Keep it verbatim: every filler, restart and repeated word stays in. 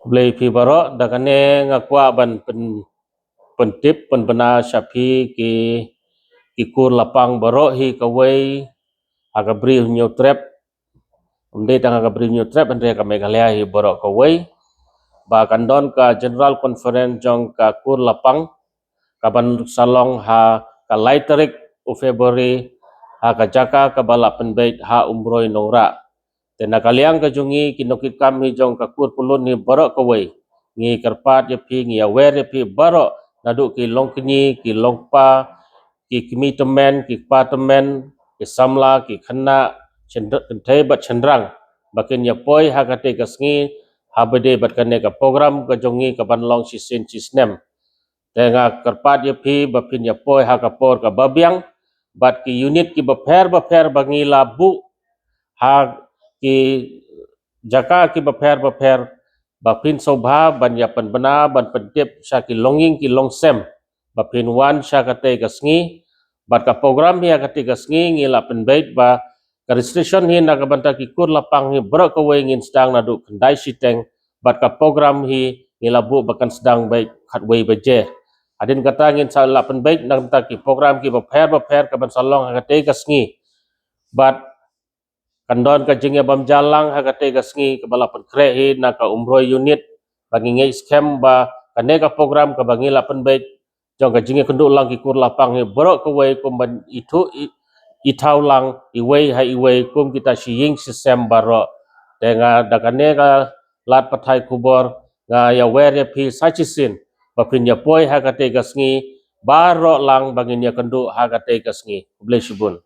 Khublei phi baroh, da kane nga kwah ban pyn pyntip pynbna sha phi ki ki kur lapang baroh hi kawei ha ka Bri u Hynñiewtrep. Ym dei tang ha ka Bri u Hynñiewtrep, hynrei ka Meghalaya hi baroh kawei, ba kan don ka General Conference jong ka kur lapang ka ban sa long ha ka lai tarik u February ha ka jaka kaba la pynbeit ha Umroi Nongrah. Te na ka liang ka jong ngi ki nongkitkam hi jong ka kur pyllun hi baroh kawei, ngi kyrpad ïa phi, ngi ïawer ïa phi baroh, naduh ki longkñi, ki longkpa, ki kmie tymmen, ki kpa tymmen, ki samla, ki khynnah, kynthei bad shynrang, ba kin ïa poi ha katei ka sngi, haba dei bad kane ka program ka jong ngi ka ban long shisien shisnem. Te nga kyrpad ïa phi ba phin ïa poi ha ka por kaba biang bad ki unit kiba pher bapher ba ngi la buh ha ki jaka kiba pher bapher, ba phin sngewbha ban ïa pynbna, ban pyntip sha ki longïing ki longsem ba phin wan sha katei ka sngi. Bad ka program hi ha katei ka sngi ngi la pynbeit ba ka registration hi na ka bynta ki kur lapang hi baroh kawei ngin sdang naduh khyndai shiteng, bad ka program hi ngi la buh ba kan sdang beit khatwei baje. Hadien kata ngin sa la pynbeit na ka bynta ki program kiba pher bapher ka ban sa long ha katei ka sngi. Bad kan don ka jingïabam jia lang ha katei ka sngi kaba la pynkhreh hi na ka Umroi Unit. Bad ngi ngeit skhem ba kane ka program kaba ngi la pynbeit jong ka jingïakynduh lang ki kur lapang hi baroh kawei kum ban ithuh i, ithaw lang iwei ha iwei kum kita shi ïing shi sem baroh. Te nga da kane ka lad pathai khubor nga ïawer ïa phi sa shisien ba phin ïa poi ha katei ka sngi baroh lang ba ngin ïakynduh ha katei ka sngi. Khublei shibun.